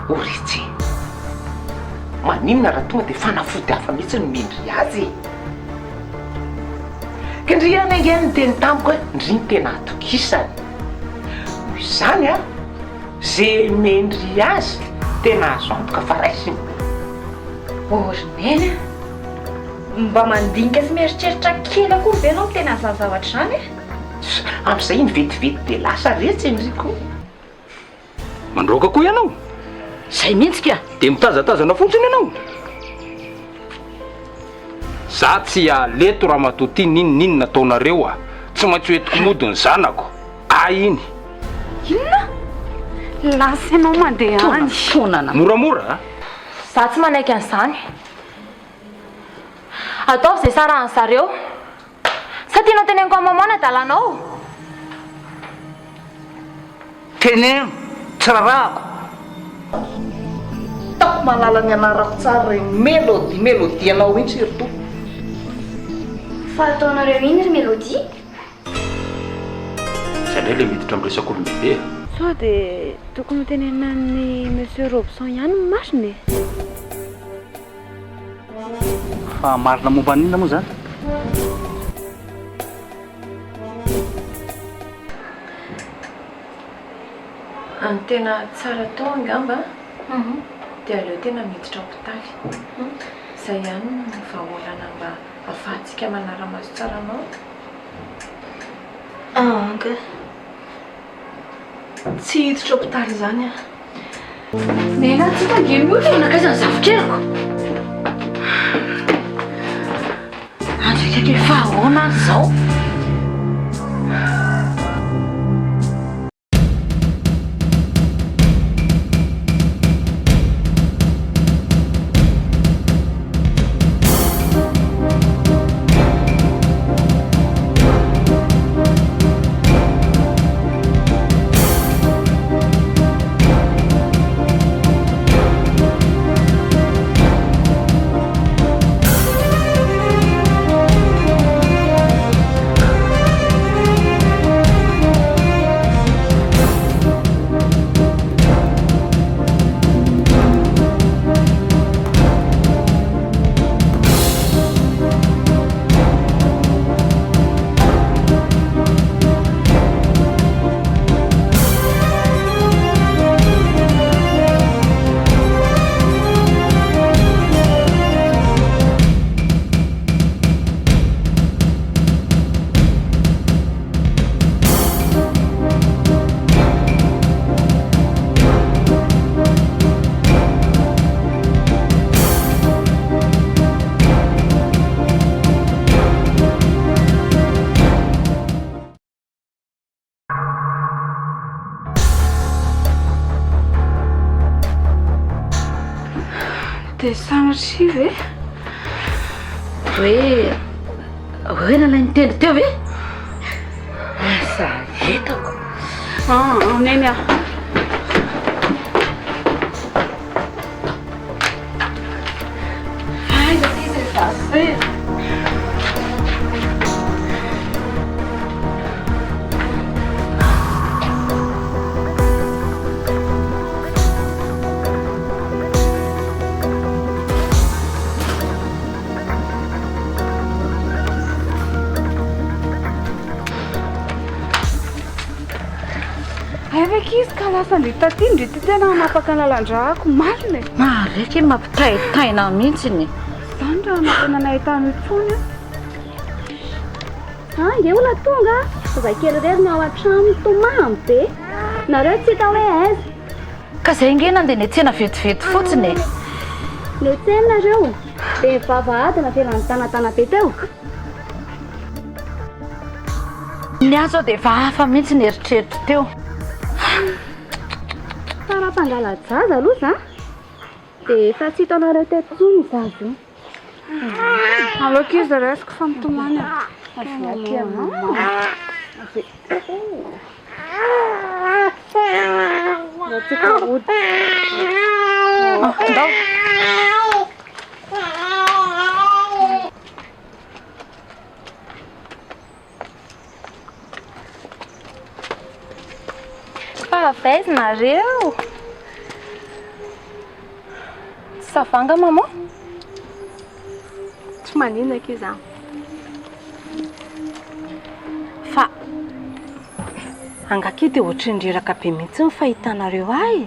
O ry e! Maninona raha tonga dia fanafody hafa mihitsy no mendry azy e? Ka ndry ihany ange niteny tamiko hoe ndry no tena atokisany. Noho izany an, ze mendry azy tena azo antoka fa raisiny. O ry Neny a! Mba mandinika sy mieritreritra kely akory ve ianao miteny an'izany zavatra izany e? Amin'izay iny vetivety dia lasa retsy e ndry ko! Mandroaka koa ianao? Zay mihitsy ka! Dia mitazatazana fotsiny ianao? Za tsy hiala eto ramatoa ty n'inon'inona ataonareo a! Tsy maintsy ho entiko mody ny zanako! Ahy iny! Inona? Lasa ianao mandeha any. Fotoana. Moramora a! Za tsy manaiky an'izany. Ataovy izay sarahan'ny zareo. Sa tianao teneniko amin'i maman ny adalanao? Teneno, tsy rarahako. Hitako mahalala ny anarako tsara ireny melodie melodie anao iny surtout. Fa ataonareo inn ry Melodie? Zay ndray le miditra am resak'olon-dehibe a! Sao dia tokony ho tenenina amin'i Monsieur Robson ihany ny marina e? Fa marina momba an'inona moa izany? Ny tena tsara atao angamba dia aleo tena miditra hopitaly. Izay ihany no vahaolana mba ahafahantsika manara-maso tsara anao. Aa ka. Tsy hiditra hopitaly izany aho. Nena, tsy tangeno mihitsy e! Nankaiza ny zafikeliko? Andry akaiky efa ahoana ary izao? Dia sanatria ve? Hoe hoe nalain'ny tendro teo ve? Asa hitako. Ah, neny ah. Aiza ty izay zaza e? Hay ve ankizy ka lasa ndry taty ndry ty tena hanapaka ny lalan-drako, marina e! Mahareka e, mampitaintaina mihitsiny. Zany raha tena nahitana intsony an! Ah, nge olona tonga a! Zazakely irery no ao an-trano mitomany be. Nareo tsy hita hoe aiza. Ka zay nge nandeha niantsena vetivety fotsiny e! Niantsena nareo? Dia ny vavahady navela nidanadana be teo. Ny ahy zao dia efa hafa mihitsy ny eritreritro teo. Fa raha mpangala-jaza aloha za dia efa tsy hitanareo teto intsony io zaza io. Aleo ankizy raisiko fa mitomany e. Avia aty amin'ny mama. Avia. Antsika hody. Ndao. Fa avy aiza nareo? Ça va nga maman? Tsy maninona ankizy a. Fa angaha akia dia ohatran'ny reraka be mihitsy ny fahitanareo ahy e?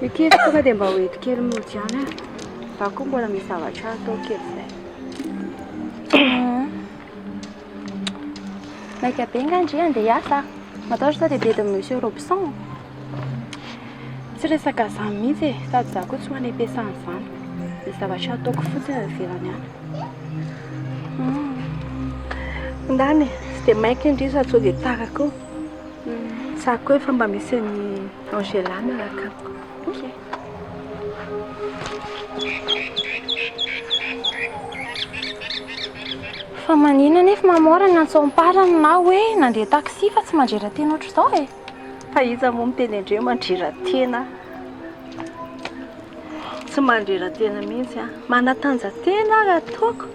Ity efa tonga dia mba ho ento kely mody ihany aho. Za koa mbola misy zavatra atao kely izay. Maika be nga ndry andeha hiasa? Matahotra sao dia bedin'i Monsieur Robson. Tsy resaka izany mihitsy e, sady za koa tsy ho any am-piasana izany. Misy zavatra ataoko fotsiny any ivelany any. Ndany e, tsy dia maika ndry sady sao dia tara koa. Za koa efa mba misy an'i Angela miaraka amiko. Ok. Fa maninona anefa maman raha niantso amparany na hoe nandeha taxi fa tsy mandrera-tena ohatr'izao e? Fa iza moa miteny an-dreo mandrera-tena? Tsy mandrera-tena mihitsy aho. Manatanja-tena ary ataoko.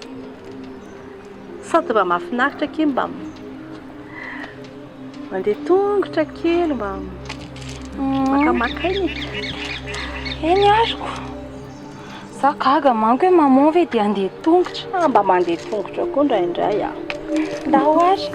Sady mba mahafinaritra akia mba mandeha tongotra kely mba makamaka aina e. Eny ariko. Za gaga manko hoe maman ve dia handeha tongotra. Ah, mba mandeha tongotra koa indraindray aho. Ndao ary.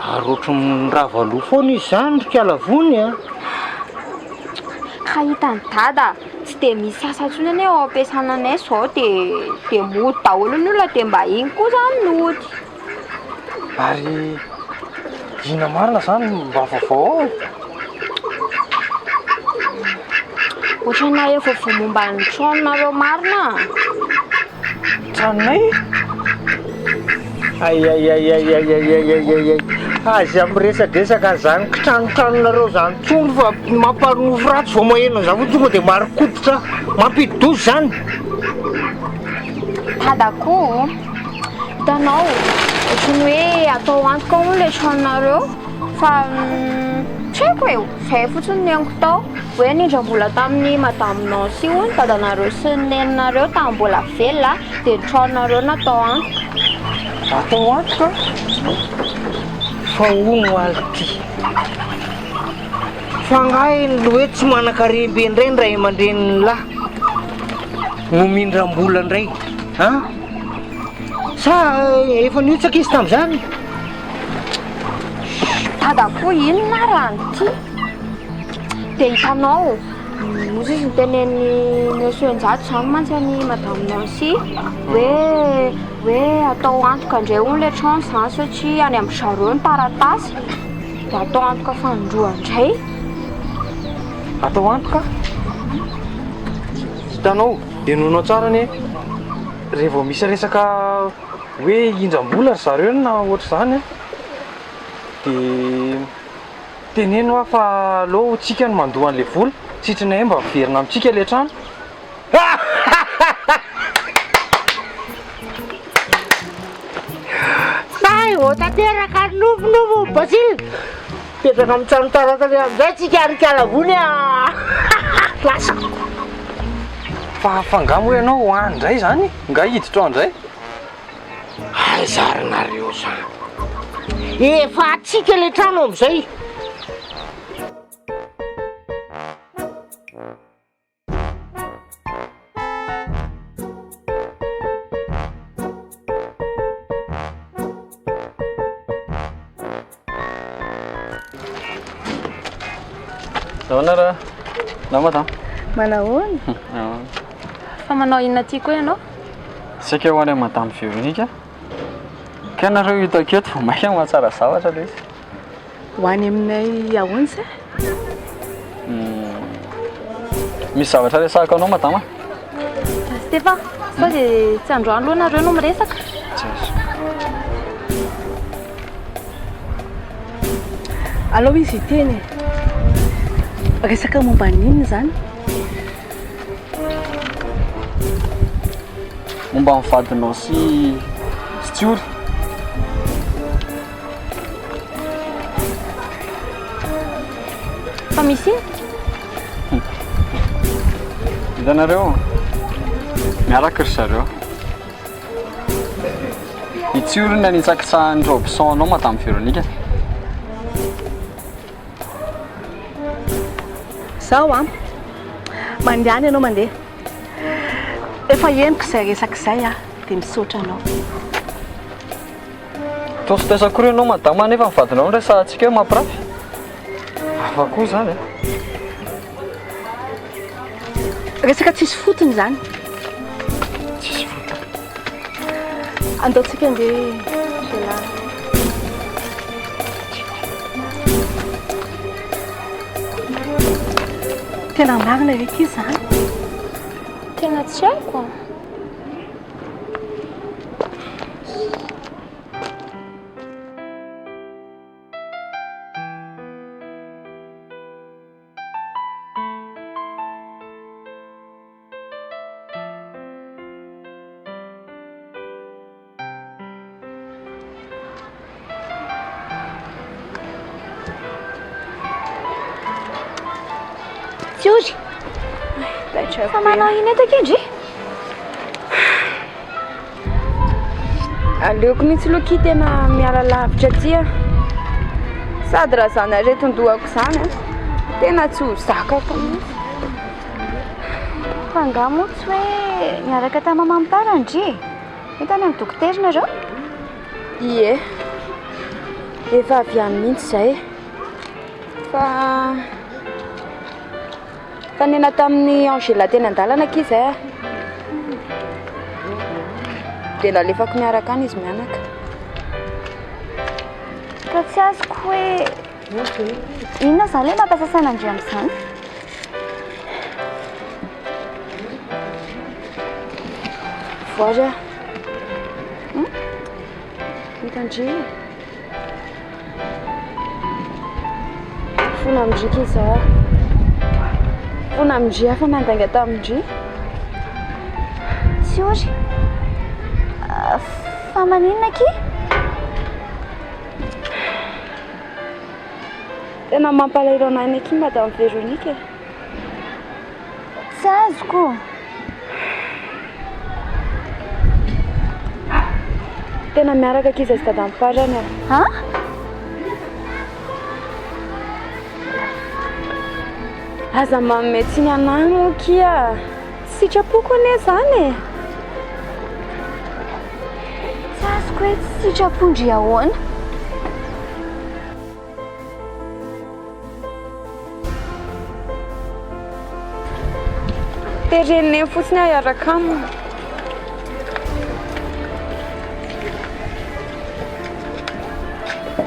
Ary ohatry ny mirava loha foana izy izany ry Kalavony a! Ka hitan'i Dada, tsy dia misy asa intsony anie ao am-piasana anay izao dia dia mody daholo ny olona dia mba iny koa izany nody. Ary inona marina izany no mba vaovao ao e? Ohatran'ny nahay vaovao momba ny tranonareo marina a! Tranonay? Aiaiaiaiaiaiaiaiai, aza miresadresaka an'izany kitranotranonareo izany intsony fa mampanofy ratsy vao maheno an'izany fotsiny tonga dia marin-koditra, mampidi-doza izany. Dada koa, hitanao, ohatran'ny hoe atao antoka hono ilay tranonareo fa tsy haiko e, izay fotsiny no henoko tao. Hoe nindram-bola tamin'i Madame Nancy hono dadanareo sy ny neninareo tamin'ny mbola velona dia ny tranonareo natao antoka. Atao antoka? Fa hono aly ty. Fa angaha iny le hoe tsy manan-karem-be indray ny ray aman-drenin'ny lahy no mindram-bola indray an? Sa efa nihotsaka izy tamin'izany? Dada koa inona ary an'ity? Dia hitanao, moa izy notenenin'i Monsieur Njato izany mantsy an'i Madame Nancy hoe hoe atao antoka indray hono ilay trano izany satria any amin-dry zareo ny taratasy dia atao antoka fanindroany indray. Atao antoka? Hitanao, henoinao tsara anie, raha vao misy resaka hoe hindram-bola ry zareo na ohatr'izany an, dia teneno aho fa aleo tsika no mandoa an'ilay vola, sitranay mba miverina amintsika ilay trano. Sahy vao tanteraka ny nofinofiny Basile. Mipetraka amin'ny trano tsara tarehy amin'izay tsika ry Kalavony a! Lasa. Fa fa nga moa ianao ho any indray izany? Nga hiditra ao indray? Aiza ary nareo zany? Efa antsika ilay trano amin'izay. Nahoana raha? Na madame? Manahoana? Fa manao inona aty koa ianao? Saika ho any amin'i madame Véronique. Kay nareo hitako eto vao mainka mahatsara zavatra ilay izy. Ho any aminay ahoana sa? Misy zavatra resahako anao madama. Stéphane, sao dia tsy androany aloha nareo no miresaka? Tsy azo. Alao izy hiteny e. Resaka momba ny inona izany? Momba ny vadinao sy sy Tsiory. Fa misy inona? Hitanareo, miaraka ry zareo. I Tsiory no nanitsakitsahan'i Robson anao Madame Véronique. Zao an, mandehana ianao mandeha. Efa henoko izay resaka izay aho dia misaotra anao. Tostosa akory ianao madama nefa ny vadinao no resahantsika hoe mampirafy. Hafa koa izany e. Resaka tsisy fotony izany. Tsisy fotony. Andao tsika andeha Sheila. Tena marina ve ity izany? Tena tsy haiko an. Tsiory! Fa manao inona eto akia ndry? Aleoko mihitsy aloha akia tena miala lavitra aty a. Sady raha izany aretin-dohako izany a, tena tsy ho zakako mihitsy. Fa angaha moa tsy hoe niaraka tamin'i Maman Para ndry e? Hoe tany amin'ny dokotera nareo? Ie, efa avy any mihitsy izay. Fa Nifanena tamin'i Angela teny an-dalana akia izay aho. Dia nalefako miaraka any izy mianaka. Ka tsy azoko hoe inona izany ilay mampiasa saina an-dry amin'izany? Voary aho. Hitan-dry. Fona amin-dry ki izao aho. Fona amin-dry aho fa nandainga tamin-dry. Tsiory. Fa maninona akia? Tena mampalahelo anay ny akia Madame Véronique e. Tsy azoko. Tena miaraka akia izahay sy dadam-parany a. An? Aza manome tsiny anah moa akia. Tsy sitrapoko anie izany e. Tsy azoko hoe tsy sitrapon-dry ahoana? Teren'i Neny fotsiny aho hiaraka aminy.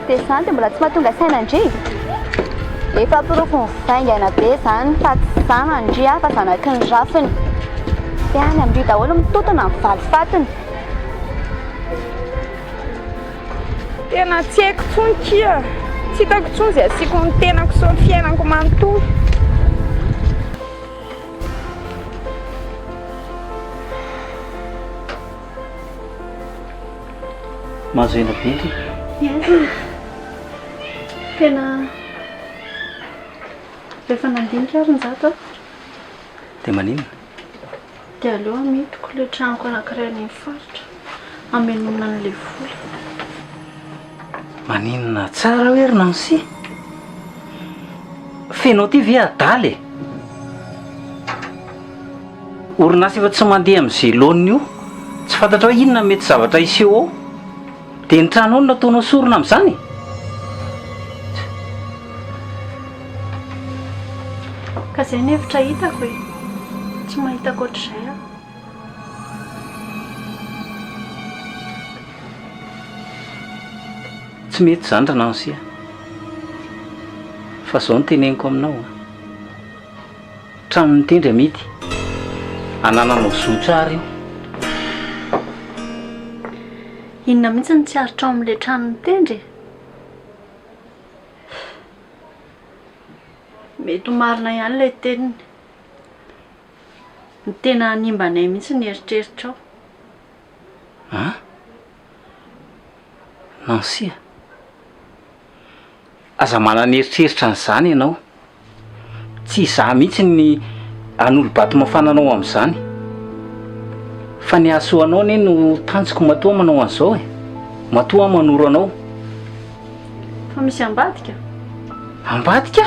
Dia izany dia mbola tsy mahatonga saina an-dry? Efa porofo mivaingana be izany fa tsy zanan-dry aho fa zanaky ny rafiny. Dia any amin-dry daholo mitontona ny valifatiny. Tena tsy haiko intsony kia. Tsy hitako intsony izay asiako ny tenako sy ny fiainako manontolo. Mahazo aina be ndry. Yes. Tena rehefa nandinika ary Njato a. Dia maninona? Dia aleo amidiko ilay tranoko anankiray any amin'ny faritra hamenoana an'ilay vola. Maninona tsara hoe ry Nancy? F'enao ty ve adala e? Orinasa efa tsy mandeha amin'izay laoniny io, tsy fantatrao hoe inona mety zavatra hiseho ao, dia ny tranonao no nataonao sorona amin'izany e? Ka izay ny hevitra hitako e! Tsy mahita ankoatr'izay aho. Tsy mety izany ry Nancy a! Fa izao no teneniko aminao a! Tranon'ny tendry amidy, anananao zo tsara io. Inona mihitsy no tsy aritrao amin'ilay tranon'ny tendry e? Mety ho marina ihany ilay teniny. Ny tena hanimba anay mihitsy ny eritreritrao. An? Nancy a! Aza manana eritreritra an'izany ianao. Tsy izaho mihitsy ny hanolo-bato mafana anao amin'izany. Fa ny hahasoa anao anie no tanjoko matoa manao an'izao e. Matoa aho manoro anao. Fa misy ambadika? Ambadika?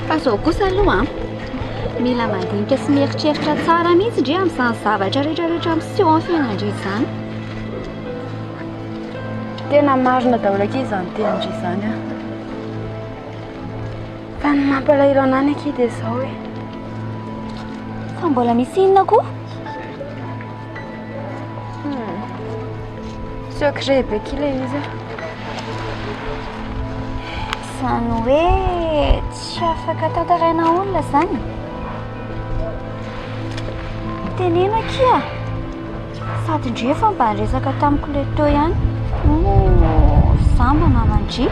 Fa izao kosa aloha an, mila mandinika sy mieritreritra tsara mihitsy ndry amin'izany zavatra rehetrarehetra miseho amin'ny fiainana-ndry izany. Tena marina daholo akia izany tenin-dry izany an. Fa ny mampalahelo anah ny akia dia izao e. Fa mbola misy inona koa? Secret be akia ilay izy e. Izany hoe tsy afaka tantaraina olona izany? Teneno akia. Sady ndry efa mba niresaka tamiko le teo ihany. Moa za mba naman-dry.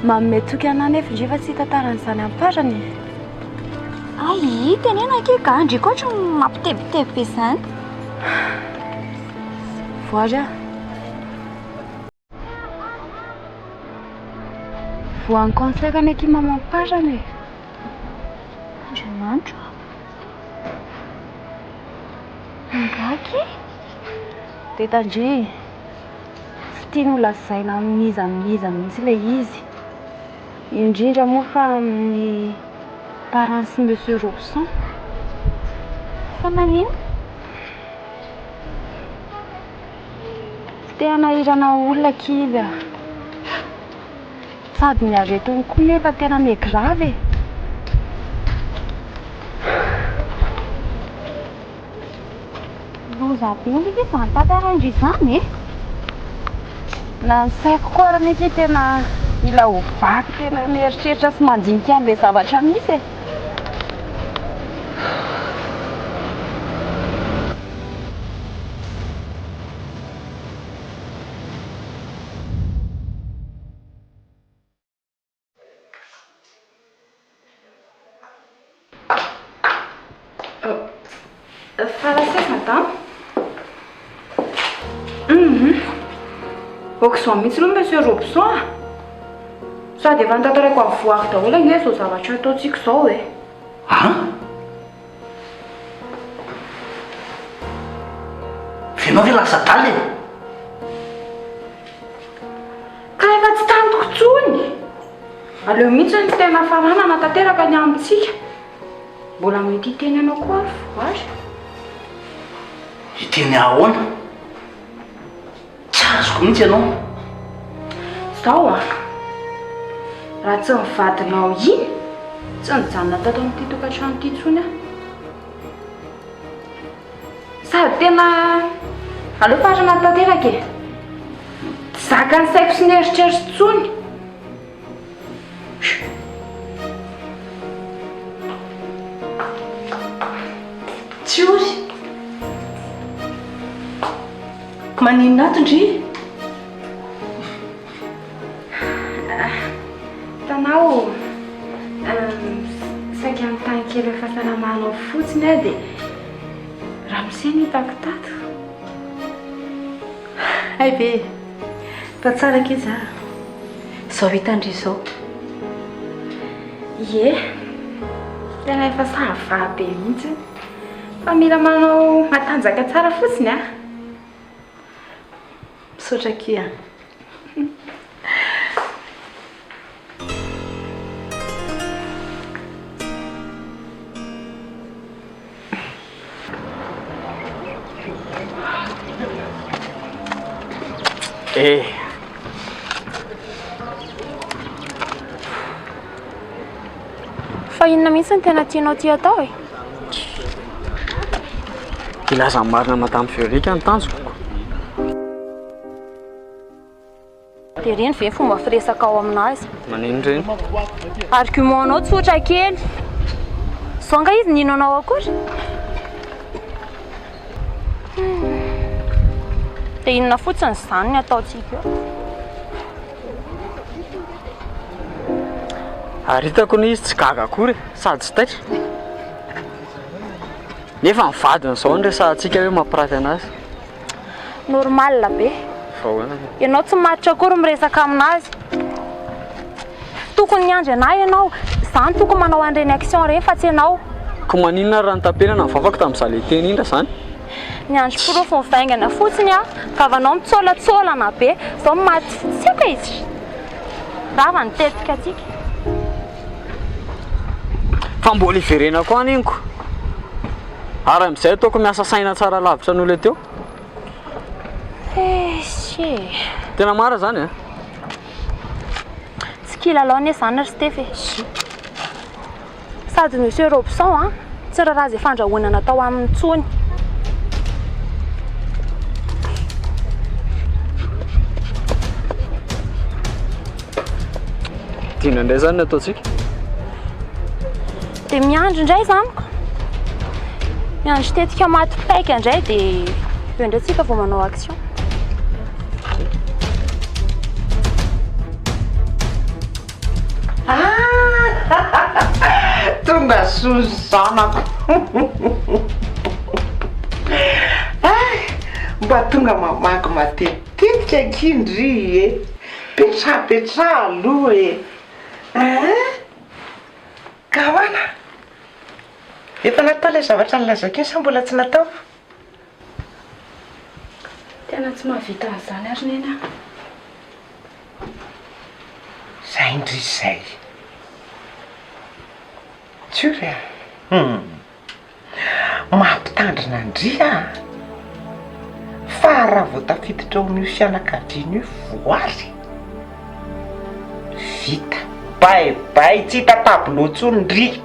Manome toky anah nefa ndry fa tsy hitantara an'izany am-parany e. Ay, teneno akia ka, ndry koa ohatry ny mampitebiteby be izany. Voary ah. Voan'ny cancer anie akia maman parany e. Andriamanitra ô. Angaha akia? Dia tandre, tsy tiany ho lazaina amin'iza amin'iza mihitsy ilay izy. Indrindra moa fa amin'ny parents sy monsieur Robson. Fa maninona? Tsy te hanahirana olona akia izy a. Sady ny aretiny koa nefa tena miha-grave e. Loza be aloha izany tantarain-dry izany e! Na ny saiko koa ary anie akia tena mila ho vaky tena mieritreritra sy mandinika an'ilay zavatra misy e. Farasaiza madama? Hum Aok'izao mihitsy aloha Monsieur Robson a! Sady efa notantaraiko amin'ny voary daholo ange izao zavatra ataontsika izao e! An? F'ianao ve lasa adala e? Ka efa tsy tantiko intsony! Aleo mihitsy ny tena faranana tanteraka ny amintsika. Mbola mety hiteny anao koa ary Voary. Hiteny ahoana? Tsy azoko mihitsy ianao. Izao an! Raha tsy ny vadinao iny, tsy nijanona tato amin'ity tokantrano ity intsony aho. Sady tena aleo farana tanteraka e! Tsy zakan'ny saiko sy ny eritreritro intsony. Tsiory! Maninona ato ndry? Hitanao, saika nitany kely ny fahasalamanao fotsiny aho dia ramose no hitako tato. Hay ve e! Fa tsara ange za izao hitan-dry izao. Ie, tena efa ça va be mihitsy. Fa mila manao matanjaka tsara fotsiny a! Misaotra akia a! Eh. Fa inona mihitsy no tena tianao ty atao e? Hilaza ny marina Madame Véronique ny tanjoko. Dia ireny ve ny fomba firesakao aminazy? Manino ireny? Argument nao tsotra kely. Zao nga izy nino anao akory? Dia inona fotsiny izany ny ataontsika eo? Ary hitako anie izy tsy gaga akory e, sady tsy taitra. Nefa ny vadiny izao no resahantsika hoe mampirafy anazy. Normal be. Fa ahoana? Ianao tsy matotra akory miresaka aminazy. Tokony miandry anah ianao. Za no tokony manao an'ireny action ireny fa tsy ianao. Ko maninona ary raha notapenana ny vavako tamin'izaho le teny iny raha izany? Miandry porofo mivaingana fotsiny aho. Vavanao mitsôlatsôlana be. Zao maty tsy haiko e. Rava ny tetika antsika. Fa mbola hiverenako any iny ko. Ary amin'izay ataoko miasa saina tsara lavitra noho ilay teo. Eish e. Tena marina izany e. Tsy kilalao anie izany ry Steph e. Sady Monsieur Robson an, tsy raharaha izay fandrahoana natao aminy intsony. Inona indray izany no ataontsika? Dia miandry indray izany ko. Miandry tetika maty paika indray dia eo indray tsika vao manao action. Tonga soa ny zanako. Ay, mba tonga mamaky matetitetika akia ndry e. Petrapetraha aloha e. Hein? Ka ahoana? Efa natao ilay zavatra nolazaiko iny sa mbola tsy natao? Tena tsy mahavita an'izany ary Neny a. Zay ndry izay. Tsiory a! Hum. Mampitandrina an-dry a! Fa raha vao tafiditra ao amin'io fianakaviana io voary, vita. Bye bye, tsy hita tableau intsony ndry.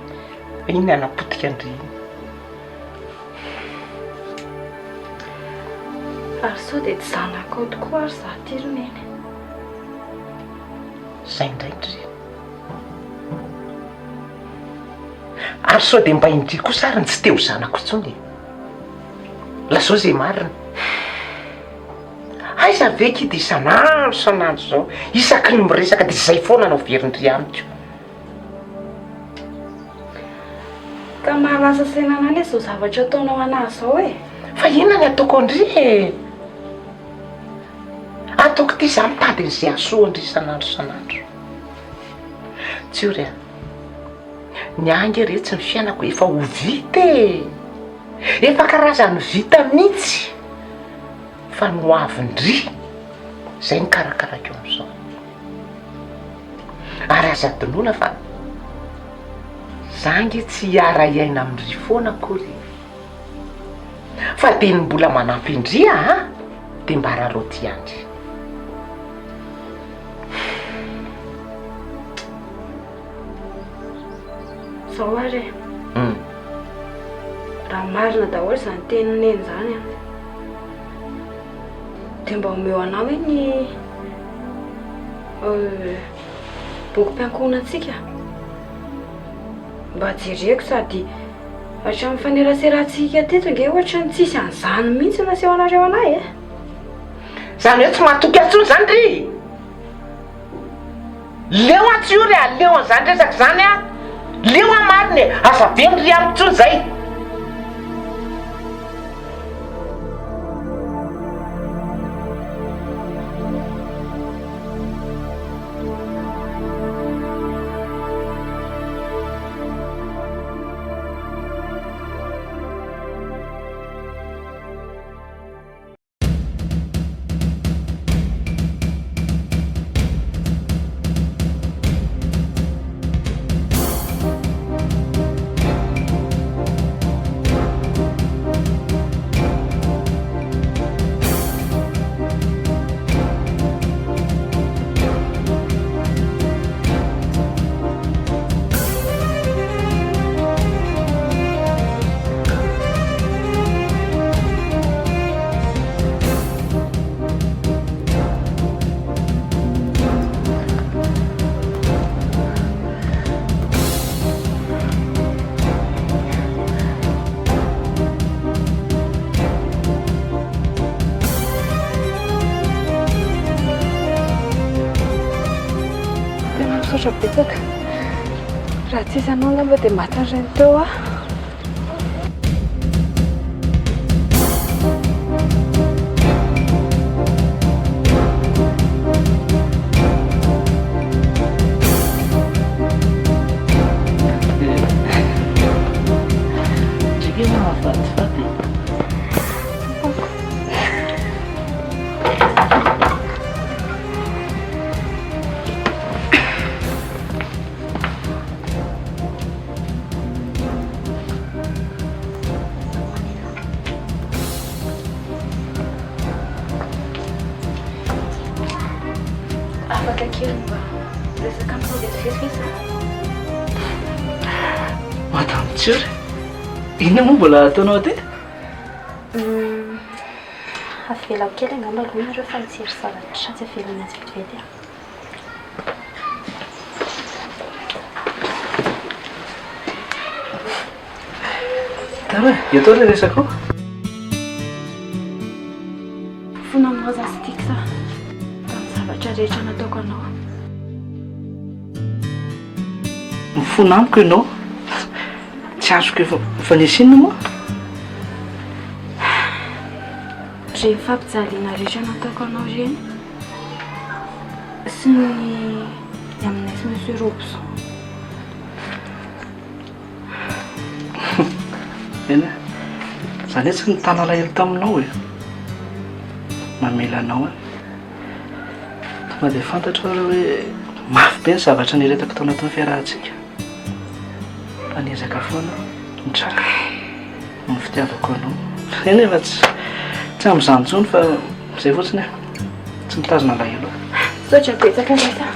Iny hanapotika an-dry iny. Ary sao dia tsy zanakao tokoa ary izaho ity ry Neny? Izay indray ndry. Ary sao dia mba indry kosa ary ny tsy te ho zanako intsony e? Lazao izay marina. Aiza ve ki dia isan'andro isan'andro izao, isaky ny miresaka dia izay foana no averin-dry amiko. Ka mahalasa saina anah anie izao zavatra ataonao anah izao e! Fa inona ny ataoko an-dry e? Ataoko ity za mitady an'izay hahasoa an-dry isan'andro isan'andro. Tsiory a! Ny ahy ange re tsy ny fiainako efa ho vita e! Efa karazan'ny vita mihitsy fa ny ho avin-dry izay no karakaraiko amin'izao. Ary aza adinoina fa za ange tsy hiara-hiaina amin-dry foana akory e! Fa dia ny mbola manampy an-dry aa dia mba araraoty ihany. Zao ary e! Raha marina daholo izany tenin'i Neny izany an! Dia mba omeo anah hoe ny bokim-piankohonantsika. Mba jereko sady hatramin'ny faneraserantsika teto ange ohatran'ny tsisy an'izany mihitsy nasehonareo anah e. Izany hoe tsy mahatoky ahy intsony izany ry? Leo aho tsy ory a, leo an'izany resaka izany aho. Leo aho marina e, aza very ry amiko intsony izay. Tena misaotra betsaka. Raha tsisy anao angamba dia matin'ny reny teo aho. Afaka kely mba resaka aminao vetivety ve za? Madame Tsiory, inona moa mbola ataonao aty? Avelako kely angamba aloha nareo fa hijery zavatra tsy avelany atsy vetivety aho. Tara, eto ary resaka ao. Fona aminao za sy tiako za. Tamin'ny zavatra rehetra nataoko anao. Mifona amiko ianao. Tsy azoko efa efa nisy inona moa? Ireny fampijaliana rehetra nataoko anao ireny sy ny ny aminay sy Monsieur Robson. Eny e, za anie tsy nitana alahelo taminao e. Mamela anao aho. Tonga dia fantatro ary hoe mafy be ny zavatra niaretako tao anatin'ny fiarahantsika. Fa niezaka foana aho nitraka ny fitiavako anao. Eny e, fa tsy tsy amin'izany intsony fa izay fotsiny e. Tsy mitazona alahelo aho. Misaotra betsaka Raisa.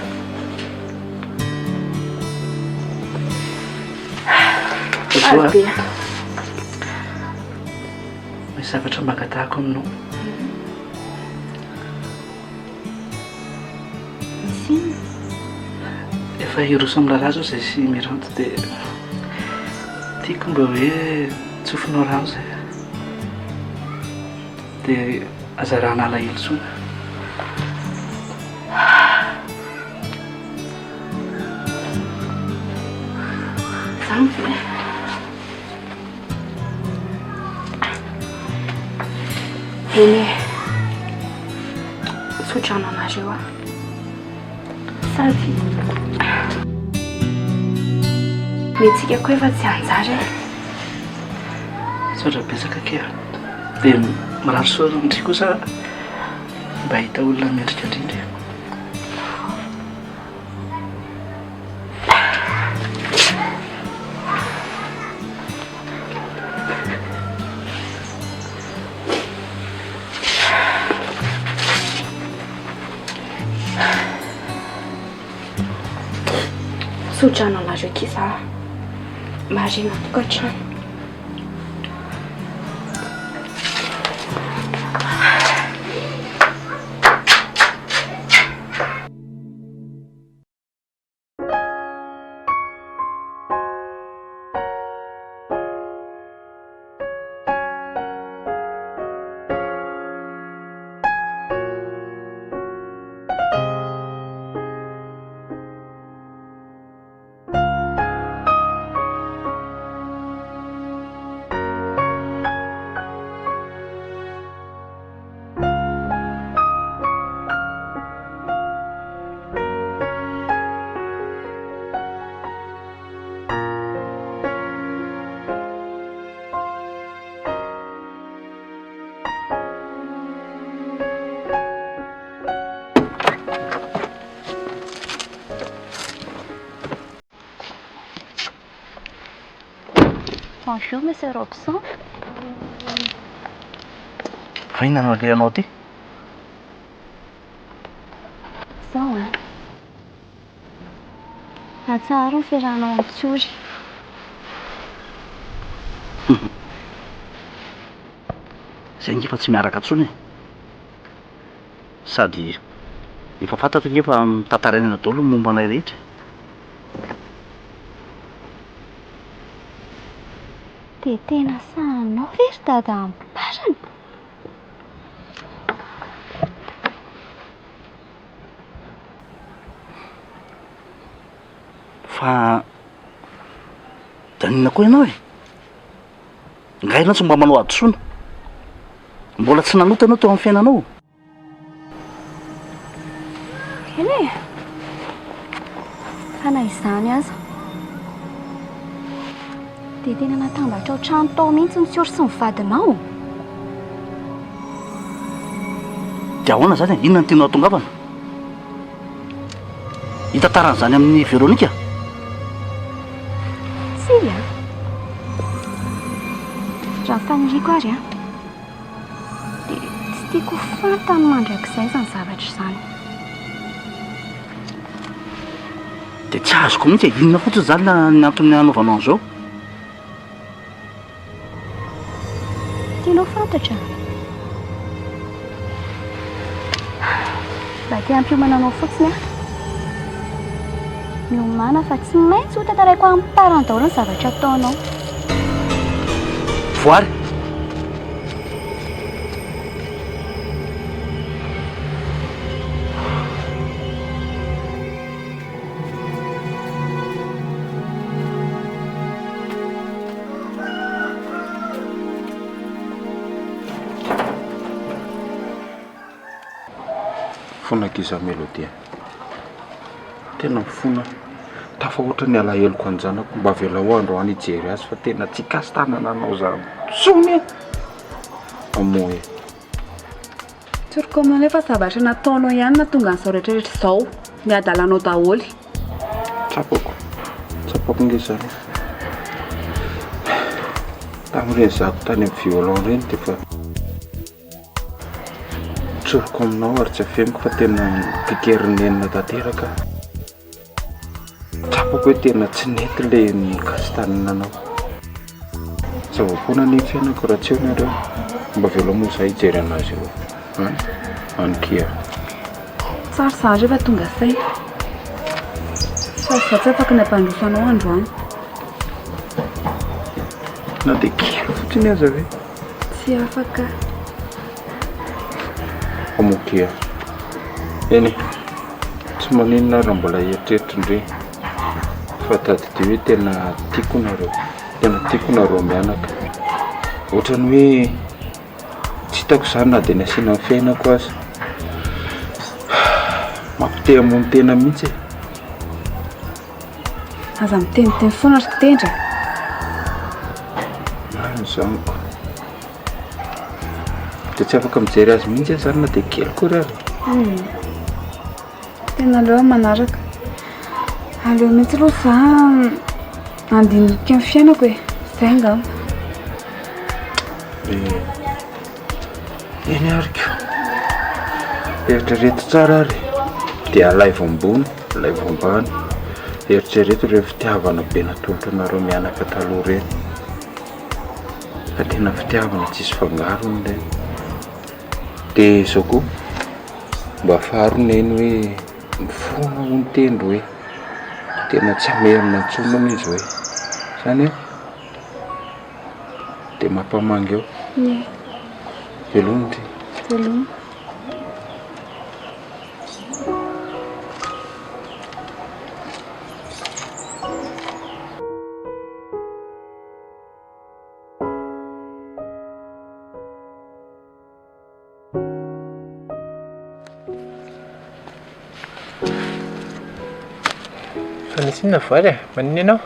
Soa. Misy zavatra mba angatahako aminao. Misy inona? Efa hiroso amin'ny raharaha izao izay sy Miranto dia tiako mba hoe tsofinao rano izay. Dia aza arahana alahelo intsony. Izany ve? Eny e, tsodrano anareo aho. Sady ny antsika koa efa tsy anjara e. Misaotra betsaka akia. Dia mirary soa ndry kosa mba hahita olona mendrika indrindra e. Tsodrano anareo akia za. Marina tokantrano. Bonjour Monsieur Robson. Fa inona no alehanao aty? Zao an. Atsaharo ny fiarahanao amin'i Tsiory. Zay ange fa tsy miaraka intsony e. Sady efa fantatro ange fa mitantarainana daholo ny momba anay rehetra e. Dia tena sahinao ve ry dada amparany? Fa. maninona koa ianao e? Nga ianao tsy mba manao hadisoana? Mbola tsy nanota ianao teo amin'ny fiainanao? Eny e! Fa na izany aza, dia tena natambatra ao trano tao mihitsy ny Tsiory sy ny vadinao. Dia ahoana izany e? Inona no tianao hatongavana? Hitantara an'izany amin'i Veronica? Tsia. Raha ny faniriako ary an, dia tsy tiako ho fantany mandrakizay izany zavatra izany. Dia tsy azoko mihitsy e, inona fotsiny izany ny antony hanaovanao an'izao? Tianao fantatra? Mba te hampiomana anao fotsiny aho. Miomàna fa tsy maintsy ho tantaraiko amim-parany daholo ny zavatra ataonao. Voary! Mifona ankizy Melody a. Tena mifona aho. Tafahoatra ny alaheloko an-janako. Mba avelao aho androany hijery azy fa tena tsy hikasi-tanana anao zany intsony e. Amoe. Tsoriko aminao nefa zavatra nataonao ihany nahatonga an'izao rehetra rehetra izao. Ny hadalanao daholo. Tsapako, tsapako nge zany e. Tamin'ireny zako tany amin'ny violon ireny dia efa tsoriko aminao ary tsy afeniko fa tena pikerin'ny nenina tanteraka aho. Tsapako hoe tena tsy nety ilay nikasi-tanana anao. Zava-poana anie ny fiainako raha tsy eo nareo. Mba avelao moa za hijery anazy eo an! Any kia. Tsara za rehefa tonga saina. Fa za tsy afaka ny hampandroso anao androany. Na dia kely fotsiny aza ve? Tsy afaka. Amokia. Eny e, tsy maninona ary raha mbola eritreritro ndry fa tadidio hoe tena tiako nareo, tena tiako nareo mianaka. Ohatran'ny hoe tsy hitako izany na dia ny asiana ny fiainako aza. Mampite hamono tena mihitsy e. Aza miteniteny foana ry Tendra a. Marina izany ko. Dia tsy afaka mijery azy mihitsy aho izany na dia kely akory aza. Tena aleo aho manaraka. Aleo mihitsy aloha za handinika ny fiainako e. Izay angamba. Dia eny ary ko. Eritrereto tsara ary. Dia alaivo ambony, alaivo ambany. Eritrereto ireny fitiavana be natolotro anareo mianaka taloha ireny. Fa tena fitiavana tsisy fangarony ireny. Dia izao koa, mba faro neny hoe mifona hono tendro hoe tena tsy hamerina intsony hono izy hoe. Zany e? Dia mampamangy eo. Ie. Veloma ity. Veloma. Fa nisy inona voary e? Maninona ianao?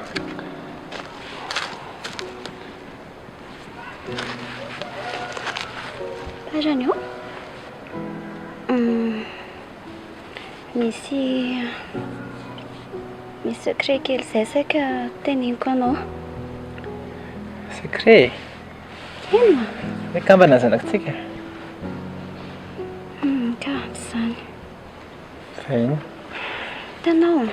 Parany ô? Misy misy secret kely izay saika teneniko anao. Secret? Inona? Hoe kambana ny zanakitsika? Ka ampy izany. Fa inona? Hitanao?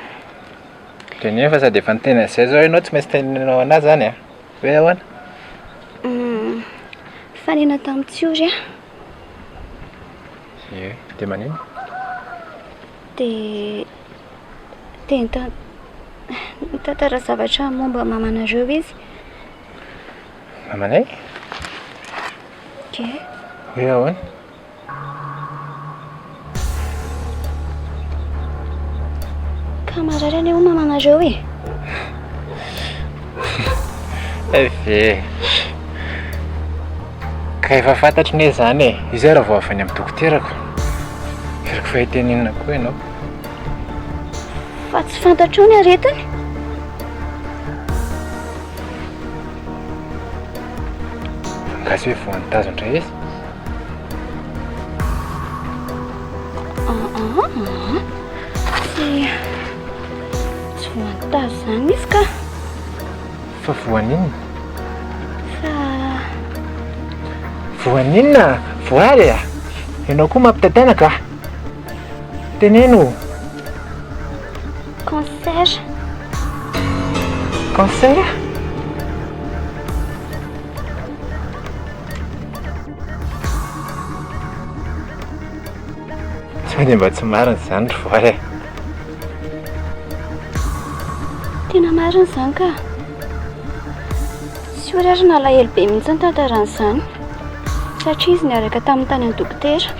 Teneno fa sady efa niteny an'izay izao ianao tsy maintsy teneninao an'ahy izany a! Hoe ahoana? Nifanena tamin'i Tsiory aho. Ie, dia maninona? Dia dia nita- nitantara zavatra momba mamanareo izy. Mamanay? Ie. Hoe ahoana? Ka marary anie hono mamanareo e. Eve. Ka efa fantatro ne izany e. Izy ary vao avy any amin'ny dokoterako. Heveriko fa hiteny inona koa ianao. Fa tsy fantatrao ny aretiny? Angaha tsy hoe voan'ny tazo indray izy? Aa, tsy tsy voan'ny tazo izany izy ka. Fa voan'inona? Fa. Voan'inona? Voary a! Ianao koa mampitaintaina ka! Teneno! Cancer. Cancer? Sao dia mba tsy marina izany ry Voary e? Tena marina izany ka. Siory ary nalahelo be mihitsy ny tantaran'izany. Satria izy niaraka tamin'ny tany amin'ny dokotera.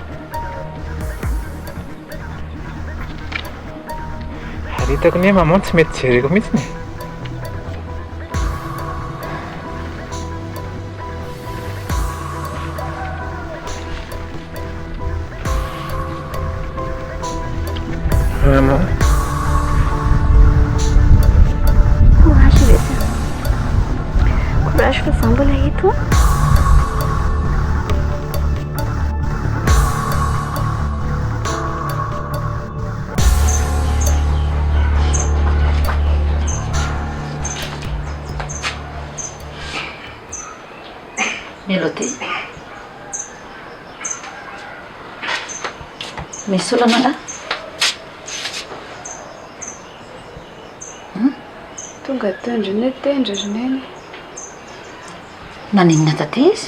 Ary hitako anie maman tsy mety jereko mihitsy e. Maman. Courage lesy a. Courage fa za mbola eto a. Mélodie. Misy olana angaha? Hum? Tonga teo indray ny tendry ry Neny. Naninona taty izy?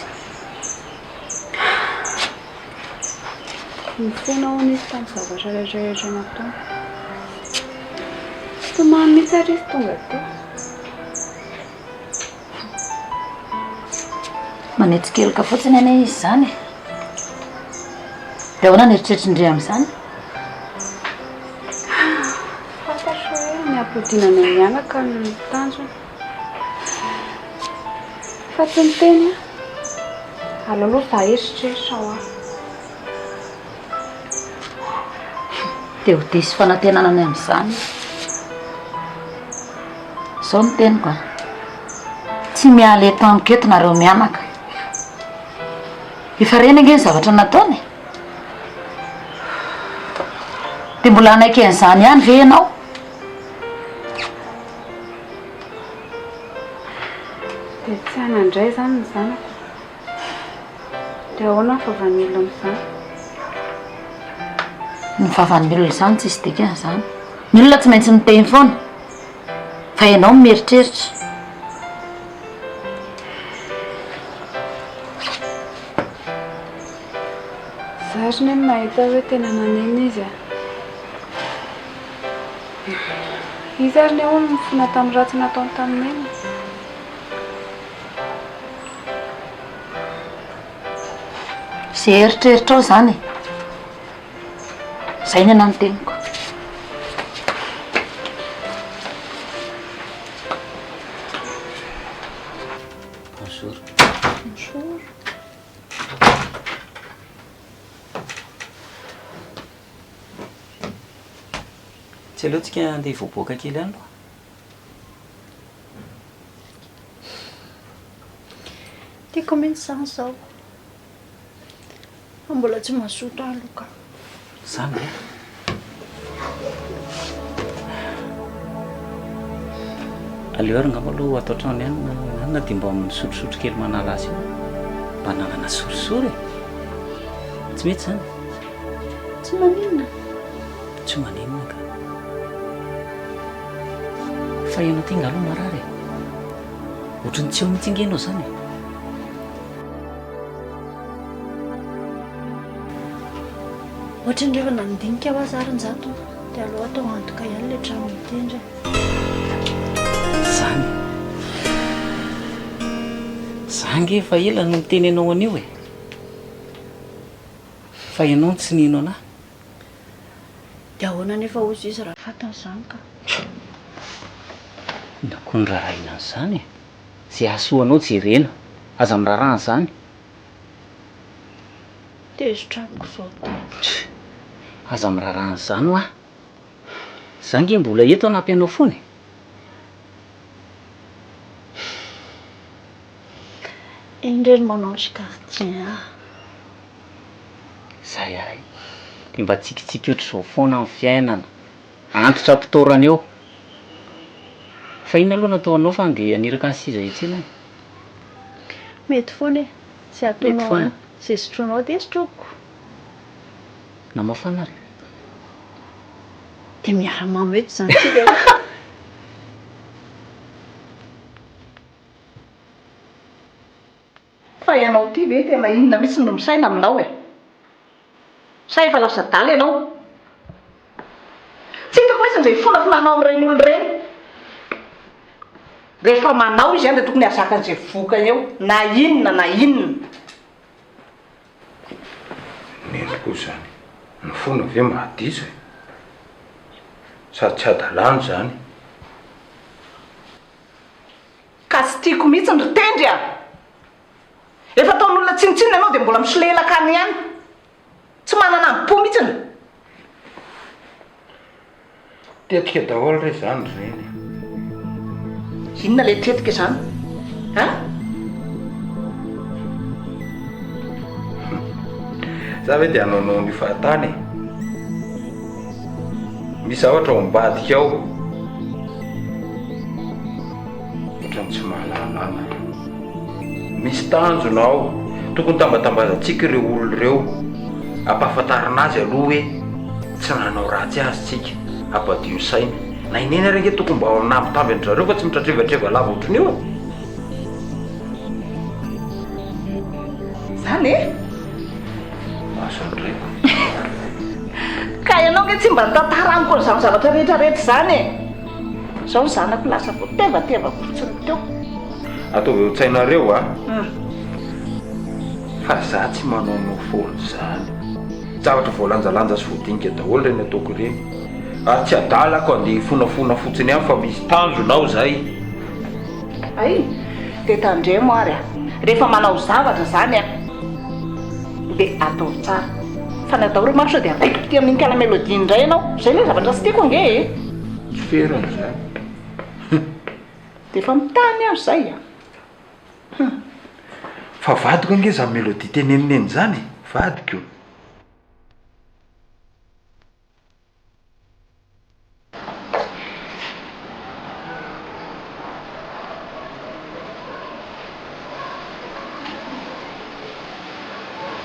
Nifona hono izy tamin'ny zavatra rehetra nataony. Nitomany mihitsy ary izy tonga teo. Manetsi-keloka fotsiny anie izy izany e. Dia ahoana ny eritreritrin-dry amin'izany? Fantatro hoe ny hampodiana anay mianaka no tanjona. Fa tsy niteny aho. Aleo aloha za hieritreritra hoa. Dia ho diso fanantenana ny amin'izany. Izao no teniko a. Tsy miala eto amiko eto nareo mianaka. Efa reny ange ny zavatra nataony e. Dia mbola hanaiky an'izany ihany ve ianao? Dia tsy hanan-dray izany ny zanako. Dia ahoana ny vavan'ny olona amin'izany? Ny vavan'ny olona izany tsisy dikany izany. Ny olona tsy maintsy miteny foana. Fa ianao no mieritreritra. Za ry neny mahita hoe tena nanenina izy a. Izy ary ne hono nifona tamin'ny ratsy nataony tamin'i neny. Izay eritreritrao izany e. Izay ny anah ny teniko. Bonjour. Bonjour. Tsy aleo tsika andeha hivoaboaka kely any aloha? Tiako mihitsy izany izao. Fa mbola tsy mazoto aho aloha ka. Izany ve? Aleo ary angamba aloha ato an-trano ihany na na dia mba misotrosotro kely manala azy eo. Mba hananana sorisory e. Tsy mety izany? Tsy maninona. Tsy maninona ka. Fa ianao ity angaha aloha marary e? Ohatran'ny tsy eo mihitsy ange ianao izany e. Ohatran'ny rehefa nandinika aho aza ary Njato dia aleo atao antoka ihany ilay trano mitendry e. Izany. Za ange efa ela no niteny anao an'io e. Fa ianao no tsy nino an'ahy. Dia ahoana anefa hozy izy raha fantany izany ka. Inona koa no rarahina an'izany e? Izay hahasoa anao jerena. Aza miraharaha an'izany. Tezitra amiko izao tena. Aza miraharaha an'izany hoa. Za nge mbola eto hanampy anao foana e. Iny re no manao ange gardien ahy. Zay ahay. Dia mba tsikitsiky ohatr'izao foana ny fiainana. Antitra am-pitoerana eo. Fa inona aloha no atao anao fa andeha haniraka ny seza hiantsena e? Mety foana e. Izay Mety ataonao foana. Izay sotroinao dia sotroiko. Na mafana ary. Dia miara-mamo eto izany tsika e. Fa ianao ity ve tena inona mihitsy no misaina aminao e? Sa efa lasa adala ianao? Tsy hitako mihitsy izay fifonafonanao amin'ireny olona ireny. Rehefa manao izy dia tokony hahazaka an'izay vokany eo na inona na inona. Neny koa izany. Ny fona ve mahadiso e? Sady tsy hadalana izany. Ka tsy tiako mihitsy ry Tendry a! Efa ataon'olona tsinontsinona ianao dia mbola misolelaka any ihany. Tsy manana ambo-po mihitsiny. Tetika daholo re izany ry Reny a! Inona ilay tetika izany? An? Za ve dia hanaonao an'io fahatany e? Misy zavatra ao ambadika ao. Ohatran'ny tsy mahalalana. Misy tanjona ao. Tokony tambatambazantsika ireo olona ireo. Ampahafantarina azy aloha hoe tsy nanao ratsy azy tsika. Ampadio ny saina. Na i Neny ary ange tokony mba hanambitamby an-dry zareo fa tsy mitratrevatreva lava ohatran'io e. Zany e? Asa ny raiko. Ka ianao nge tsy mba nitantara amiko an'izany zavatra rehetra rehetra izany e! Izao ny zanako lasa voatevateva fotsiny teo. Ataovy ao an-tsainareo a! Fa za tsy manaonao foana izany. Zavatra voalanjalanja sy voadinika daholo ireny ataoko ireny. Ary tsy adalako handeha hifonafona fotsiny ihany fa misy tanjona ao izay. Hay! Dia tandremo ary a! Rehefa manao zavatra izany a! Dia ataovy tsara. Fa ny atao ry Maro sao dia raiki-pitia amin'iny kala Mélodie iny indray ianao. Izay ilay zavatra tsy tiako ange e! Tsy ferana izany. Dia efa mitany aho izay a! Hum. Fa vadiko ange izany Mélodie tenenina eny izany e! Vadiko.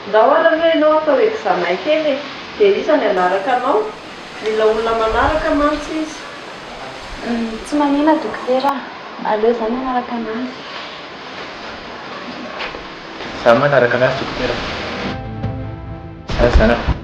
Ndao ary aloha ianao atao examen kely e! Dia iza ny hanaraka anao? Mila olona manaraka mantsy izy. Tsy manina dokotera a! Aleo izaho no hanaraka anazy. Izaho manaraka anazy dokotera. Izaho zanako.